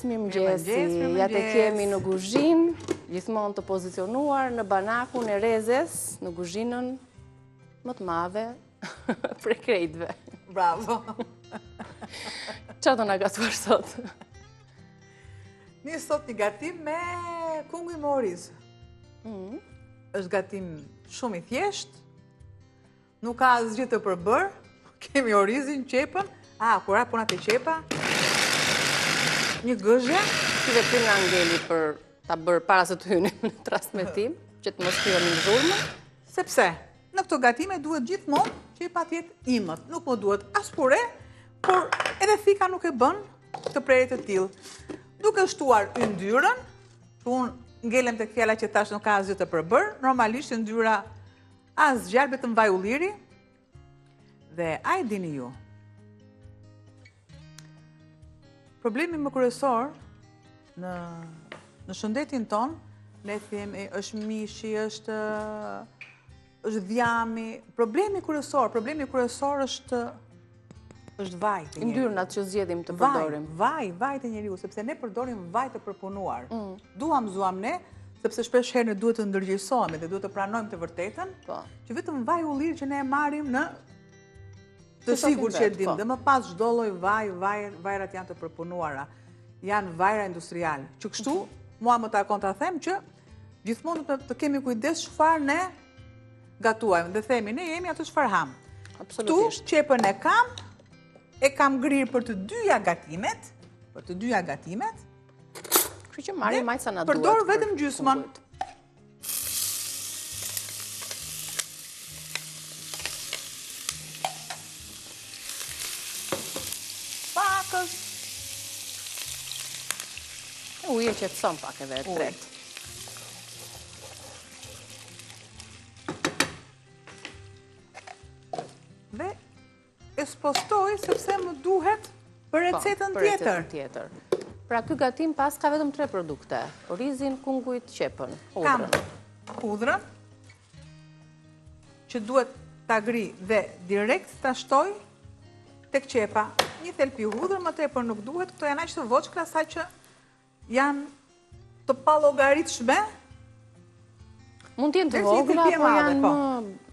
Mirëmëngjes, mirëmëngjes. Ja të kemi në kuzhinë, gjithmonë të pozicionuar në banakun e Rezes, në kuzhinën më të madhe prej krejtve. Bravo. Ça do na gatuash sot? Nis sot një gatim me kunguj me oriz. Mm. është gatim shumë i thjeshtë, Nuk ka asgjë të përbërë, kemi orizin, qepën, a, kur ra puna te qepa, një gëzhja. Si veprim na ngeli për ta bërë para se të hynim në transmetim, që të mos krijonim zhurmë? Sepse, në këto gatime duhet gjithmonë qepa të jetë imët, nuk më duhet as pure, por edhe thika nuk e bën të prerje të tillë. Duke shtuar yndyrën, që unë ngelem te fjala që thashë nuk ka asgjë të përbërë, normalisht yndyra As gjalpë vetëm vaj ulliri dhe a e dini ju? Problemi më kryesor në në shëndetin tonë, ne themi është mishi, është është dhjami. Problemi kryesor, problemi kryesor është është vaji te njeriu. Yndyrnat që zgjedhim të përdorim. Vaj, vaj te njeriu, sepse ne përdorim vaj të përpunuar. Mm. Duam s'duam ne, sepse shpesh herë ne duhet të ndërgjegjësohemi dhe duhet të pranojmë të vërtetën, po. që vetëm vaj ulliri që ne e marrim në të sigurt që e dimë, po. dhe më pas çdo lloj vaj, vaj, vajrat janë të përpunuara, janë vajra industrialë. Që kështu, mhm. mua më takon ta them që gjithmonë të, të kemi kujdes çfarë ne gatuajmë dhe themi ne jemi ato çfarë hamë. Absolutisht. Këtu qepën e kam, e kam grirë për të dyja gatimet, për të dyja gatimet. Kështu që marrim aq sa na duhet. Përdor vetëm gjysmën. Pakës. Uji e qetëson pak edhe e tret. Dhe e spostoj sepse më duhet për po, recetën tjetër. tjetër. Pra ky gatim paska vetëm tre produkte. Orizin, kungujt, qepën, hudhrën. Kam hudhrën, që duhet ta grij dhe direkt ta shtoj tek qepa. Një thelpi hudhër, më tepër nuk duhet, këto janë aq të voçkla sa që janë të pallogaritshme. Mund të jenë të vogla, po janë po.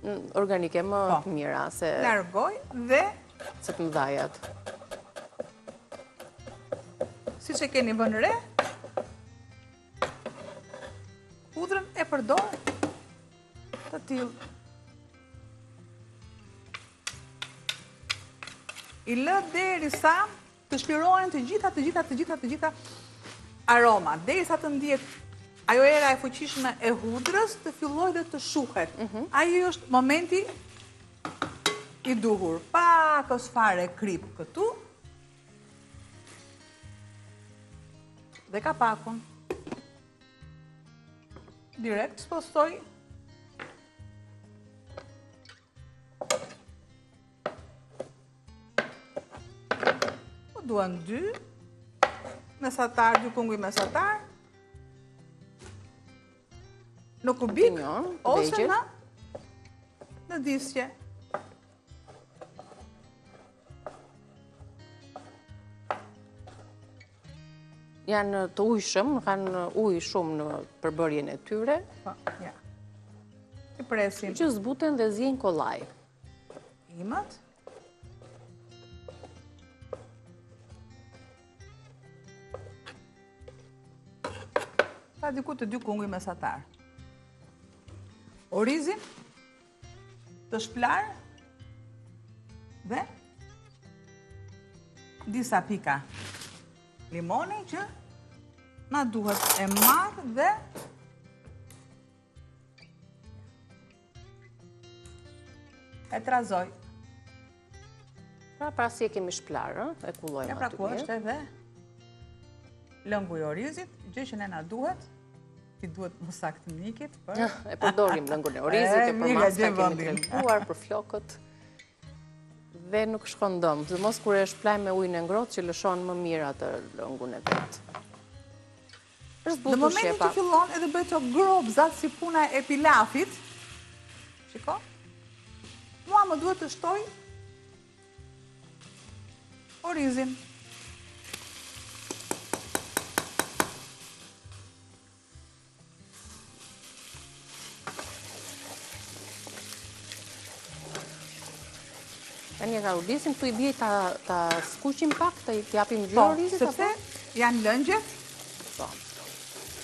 më organike, më po. të mira se Largoj dhe se të mëdhajat. Siç e keni vënë re, hudhrën e përdor të tillë. I lë derisa Të çlirohen të gjitha, të gjitha, të gjitha, të gjitha aromat. Derisa të ndihet ajo era e fuqishme e hudrës të fillojë dhe të shuhet. Mhm. Ai është momenti i duhur. Pakëz fare kripë këtu. Dhe kapakun. Direkt spostoj. Po duhen dy mesatar, dy kunguj mesatar. Në kubik, ose në, në disqe. Janë të ujshëm, kanë ujë shumë në përbërjen e tyre. Po, ja. I presim. Që zbuten dhe zihen kollaj. Imët. Pa diku te dy kunguj mesatar. Orizin të shplarë dhe disa pika limoni që na duhet e marr dhe E trazoj. Pra, pasi e kemi shplarë, e kullojmë aty. Pra, ku është edhe lëngu i orizit, gjë që ne na duhet, i duhet më saktë Nikit, për... E përdorim lëngun e orizit, e për maska kemi treguar, për flokët, dhe nuk shkon dëm, sidomos kur e shplajmë me ujin e ngrohtë që lëshon më mirë atë lëngun e vet. Në momentin që fillon edhe bëhet ato gropëzat si puna e pilafit, shiko, mua më duhet të shtoj orizin. Tani e kaurdisim, këtu i bie ta, ta skuqim pak, të japim ngjyrë po, orizit, apo? Sepse janë lëngjet, po.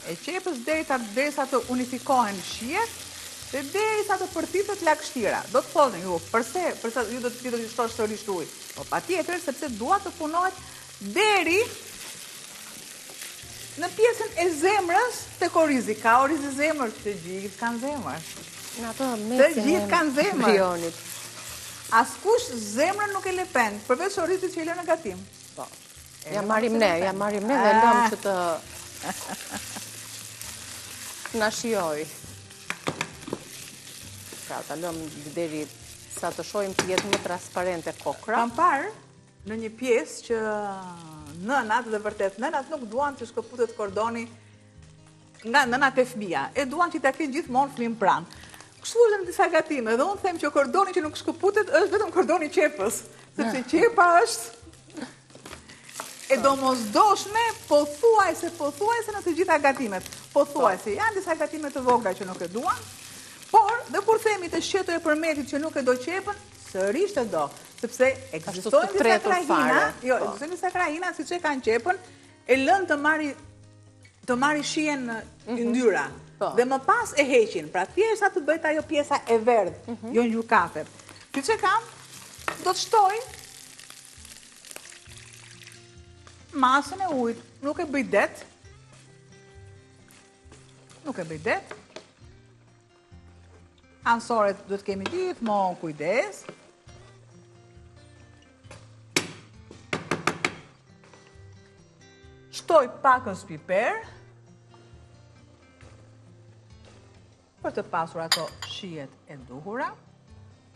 e qepës derisa derisa të unifikohen shijet, dhe derisa të përthithet lagështira. Do të thoni ju, përse, përse ju do të do të shtosh sërish ujë? Po patjetër, sepse dua të punohet deri Në pjesën e zemrës tek orizi, ka orizi zemër, të gjithë kanë zemër. Në ato mesin të gjithë kanë zemër. Askush zemrën nuk e lë, përveç orizit që e lë në gatim. Po. Ja marrim ne, ja marrim ne dhe lëmë që të na shijojë. Pra, ta lëmë deri sa të shohim të jetë më transparente kokrra. Kam parë, në një pjesë që nënat dhe vërtet nënat nuk duan të shkëputet kordoni nga nëna te fëmija. E duan që ta kenë gjithmonë fëmijën pranë. Kështu është në disa gatime dhe unë them që kordoni që nuk shkëputet është vetëm kordoni i qepës, sepse qepa është e domosdoshme pothuajse pothuajse në të gjitha gatimet. Pothuajse janë disa gatime të vogla që nuk e duan, por dhe kur themi te shqeto e Përmetit që nuk e do qepën, sërish e do. Sepse ekzistojnë disa krahina, jo, po. ekzistojnë disa krahina siç e kanë qepën, e lënë të marri të marri shijen mhm. yndyra. Po. Dhe më pas e heqin, pra thjesht sa të bëhet ajo pjesa e verdhë, mhm. jo ngjyrë kafe. Siç e kam, do të shtoj masën e ujit, nuk e bëj det. Nuk e bëj det. Anësoret duhet kemi gjithmonë kujdes. Shtoj pakëz piper. Për të pasur ato shijet e duhura.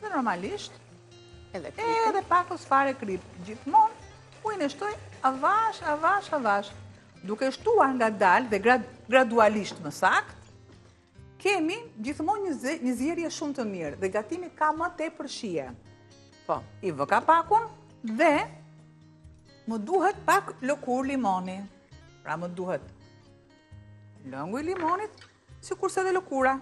Dhe normalisht, edhe, edhe pakëz fare kripë. Gjithmonë, ujin e shtoj avash, avash, avash. Duke shtuar ngadalë dhe gradualisht më saktë, Kemi gjithmonë një një zierje shumë të mirë dhe gatimi ka më tepër shije. Po, i vë kapakun dhe më duhet pak lëkurë limoni. Pra më duhet lëngu i limonit, sikurse edhe lëkura.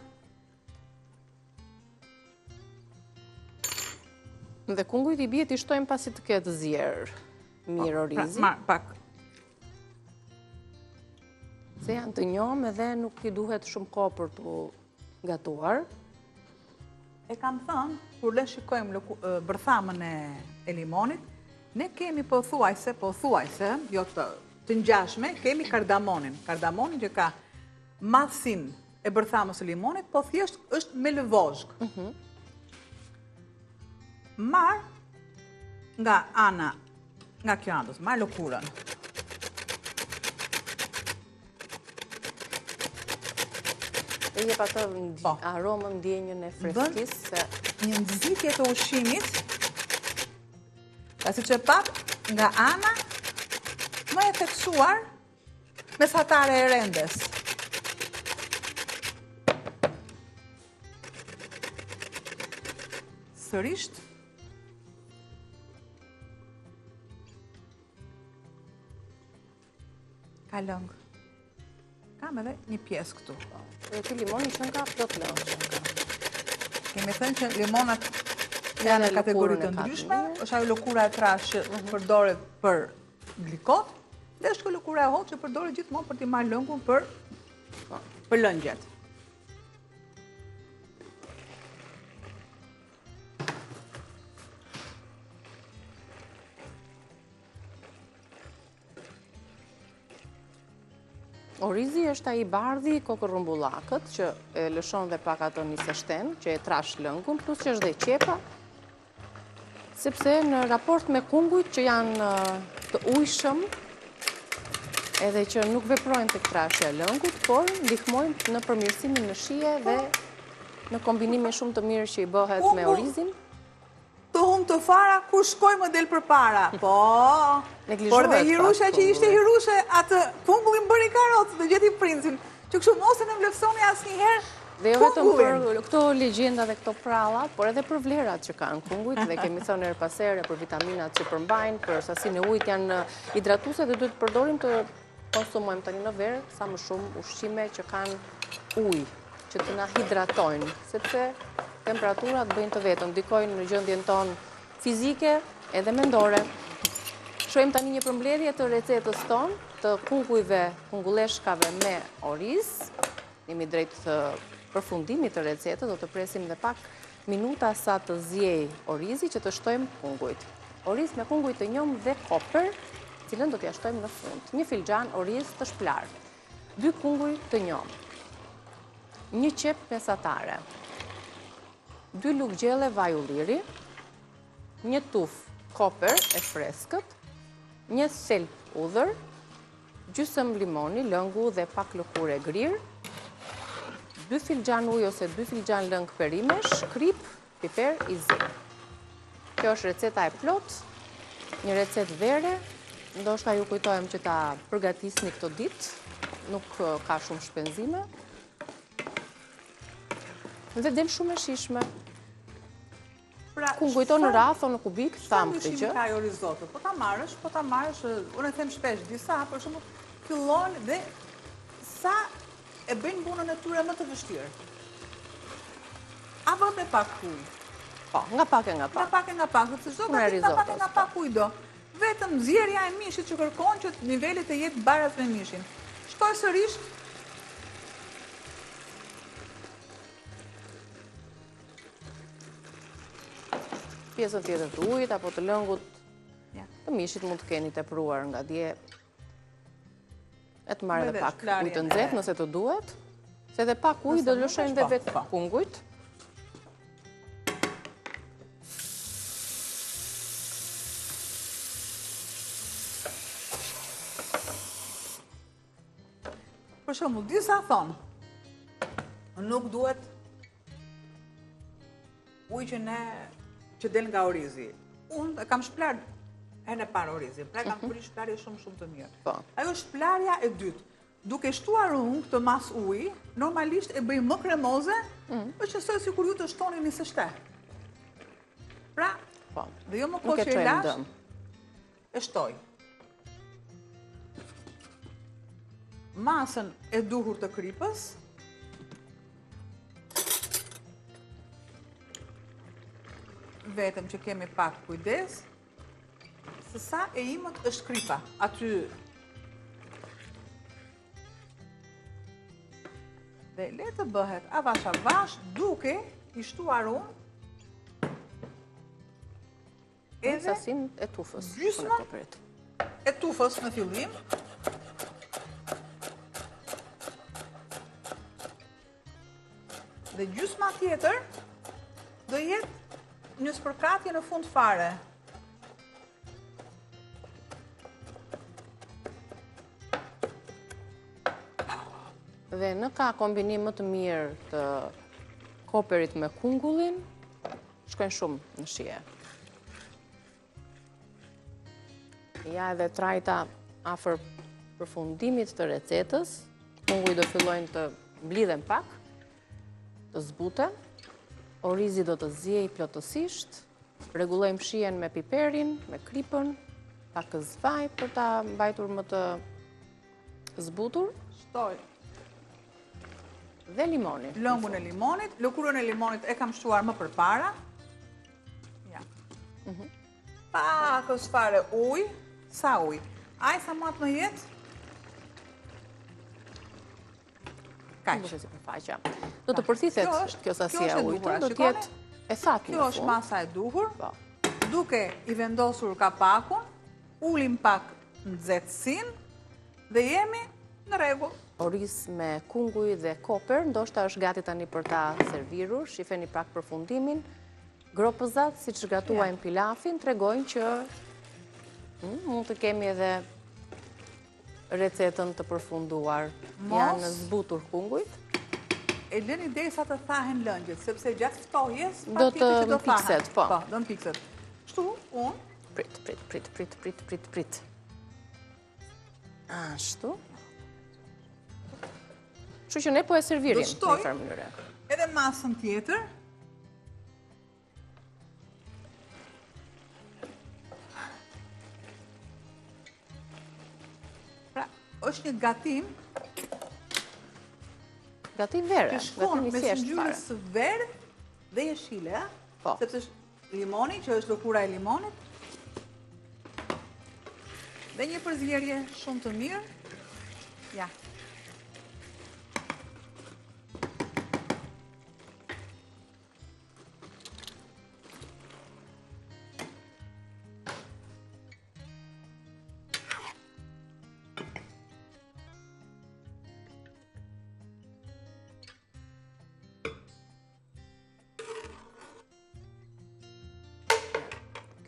Dhe kungujt i bie t'i shtojmë pasi të ketë zier mirë po, pra, orizi. Pra, pak Se janë të njomë edhe nuk i duhet shumë kohë për t'u gatuar. E kam thënë, kur ne shikojmë bërthamën e limonit, ne kemi pothuajse, pothuajse, jo të, të ngjashme, kemi kardamonin. Kardamonin që ka madhësinë e bërthamës së limonit, po thjesht është me lëvozhgë. Mm -hmm. Marr nga ana Nga kjo anë do të marr lëkurën. E jep atë po. aromën ndjenjën e freskisë. Se... Një nxitje të ushqimit, pra siç e patë, nga ana më e theksuar mesatare e rendes. Sërisht, Ka lëng. Kam edhe një pjesë këtu. Dhe ky limoni qenka plot lëng. Kemi thënë që limonat janë në kategori të ndryshme, është ajo lëkura e trashë që mhm. përdoret për glikot, dhe është kjo lëkura e hollë që përdoret gjithmonë për t'i marrë lëngun për, për lëngjet. Orizi është ai i bardhi kokërrumbullakët që e lëshon dhe pak atë niseshtenë, që e trash lëngun, plus që është dhe qepa, sepse në raport me kungujt që janë të ujshëm, edhe që nuk veprojnë tek trashja e lëngut, por ndihmojnë në përmirësimin në shije dhe Në kombinimin shumë të mirë që i bëhet me orizin. Të humbtë fara, ku shkoj më del përpara. Po, por dhe Hirusha që ishte Hirushe, atë kungullin bëri karrocë dhe gjeti princin. Që kështu mos e nënvlerësoni asnjëherë Dhe jo vetëm për këto legjenda dhe këto pralla, por edhe për vlerat që kanë kungujt, dhe kemi thënë herë pas here për vitaminat që përmbajnë, për sasinë e ujit janë hidratuese dhe duhet të përdorim të konsumojmë tani në verë sa më shumë ushqime që kanë ujë, që të na hidratojnë, sepse temperaturat bëjnë të vetën, ndikojnë në gjendjen tonë. fizike edhe mendore. Shohim tani një përmbledhje të recetës tonë, të kungujve, kungulleshkave me oriz. Jemi drejt përfundimit të recetës, do të presim dhe pak minuta sa të ziejë orizi që të shtojmë kungujt. Oriz me kunguj të njomë dhe koper, cilën do t'ia shtojmë në fund. Një filxhan oriz të shplarë, dy kunguj të njomë, një qepë mesatare, dy lugë gjelle vaj ulliri, një tufë koper e freskët, një thelp hudhër, gjysëm limoni, lëngu dhe pak lëkurë e grirë, dy filxhan ujë ose dy filxhan lëng perimesh, kripë, piper i zi. Kjo është receta e plotë, një recetë vere, ndoshta ju kujtojmë që ta përgatisni këto ditë, nuk ka shumë shpenzime. Dhe del shumë e shijshme. Pra, Kungujt o në rrathë, o në kubikë, thamë këtë gjë. Çfarë ka ajo rizoto? Po ta marrësh, po ta marrësh, unë e them shpesh, disa, për shembull, fillojnë dhe sa e bëjnë punën e tyre më të vështirë. A vë me pak ujë? Po, nga pak e nga pak. Nga pak e nga pak, sepse çdo gatim nga pak e nga pak ujë do. Vetëm zierja e mishit që kërkon që niveli të jetë baraz me mishin. Shtoj sërish Pjesën tjetër të ujit apo të lëngut të mishit mund të keni tepruar nga dje. E të marrë edhe pak ujë të nxehtë nëse të duhet. Se edhe pak ujë do lëshojnë dhe vetë po. kungujt. Për shembull, disa thonë, nuk duhet ujë që ne që del nga orizi. Unë e kam shplarë herën e parë orizin, pra e kam mhm. bërë shplarje shumë shumë të mirë. Po. Ajo shplarja e dytë, duke shtuar unë këtë masë uji, normalisht e bëj më kremoze, mm. është njësoj sikur ju të shtoni niseshte. Pra, po. dhe jo më kot që e lashë, E shtoj. Masën e duhur të kripës. Vetëm që kemi pak kujdes, se sa e imët është kripa. Aty Dhe le të bëhet avash avash duke i shtuar unë Edhe sasinë e tufës. Gjysmën e tufës në fillim. Dhe gjysma tjetër do jetë një spërkatje në fund fare. Dhe në ka kombinim më të mirë të koperit me kungullin, Shkojnë shumë në shije. Ja edhe trajta afër përfundimit të recetës, kungujt do fillojnë të mblidhen pak, të zbuten, orizi do të ziejë plotësisht, rregullojmë shijen me piperin, me kripën, pak vaj për ta mbajtur më të zbutur. Shtoj. Dhe limonin. Lëngun e limonit, lëkurën e limonit e kam shtuar më përpara. Ja. Mhm. Pakëz fare ujë, sa ujë. Aq sa mua të më jetë? Kaq. Nuk është sipërfaqja. Do të përthithet kjo sasia e ujit, do të jetë e thatë Kjo është masa e duhur. Po. Duke i vendosur kapakun, ulim pak nxehtësinë dhe jemi në rregull. Oriz me kunguj dhe koper, ndoshta është gati tani për ta servirur, shifeni pak përfundimin. Gropëzat, siç gatuajmë pilafin, tregojnë që hmm, mund të kemi edhe recetën të përfunduar. Janë zbutur kungujt. E lëni derisa të thahen lëngjet, sepse gjatë ftohjes, patjetër që do thahen. Po. Po, do mpikset. Kështu, unë... Prit, prit, prit, prit, prit, prit, prit. Ashtu. Kështu që ne po e servirim në një farë mënyre. Edhe masën tjetër. Pra, është një gatim Gatim vere, gatim i thjeshtë fare. Që shkon mes ngjyrës së verdhë dhe jeshile, a? Po. Sepse. Limoni, që është lëkura e limonit. Dhe një përzierje shumë të mirë. Ja.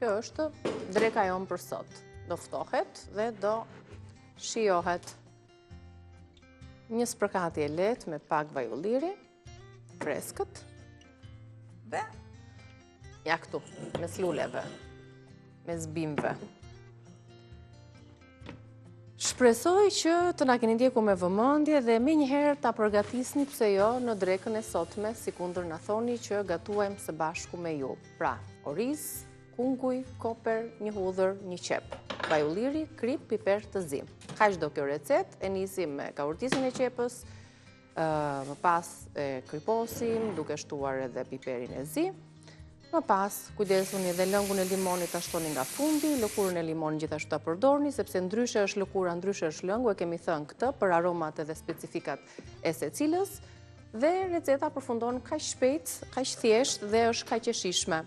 Kjo është dreka jonë për sot. Do ftohet dhe do shijohet. Një spërkatje e lehtë me pak vaj ulliri, freskët. Dhe? Ja këtu, mes luleve, mes bimëve. Shpresoj që të na keni ndjekur me vëmendje dhe menjëherë ta përgatisni pse jo në drekën e sotme, sikundër na thoni që gatuajmë së bashku me ju. Pra, oriz, kunguj, koper, një hudhër, një qepë. Vaj ulliri, kripë, piper të zi. Kaq do kjo recetë, e nisim me kaurdisin e qepës, Më pas e kriposim, duke shtuar edhe piperin e zi. Më pas, kujdesuni edhe lëngun e limonit ta shtoni nga fundi, lëkurën e limonit gjithashtu ta përdorni, sepse ndryshe është lëkura, ndryshe është lëngu, e kemi thënë këtë për aromat edhe specifikat e secilës, dhe receta përfundon kaq shpejt, kaq thjesht dhe është kaq e shijshme.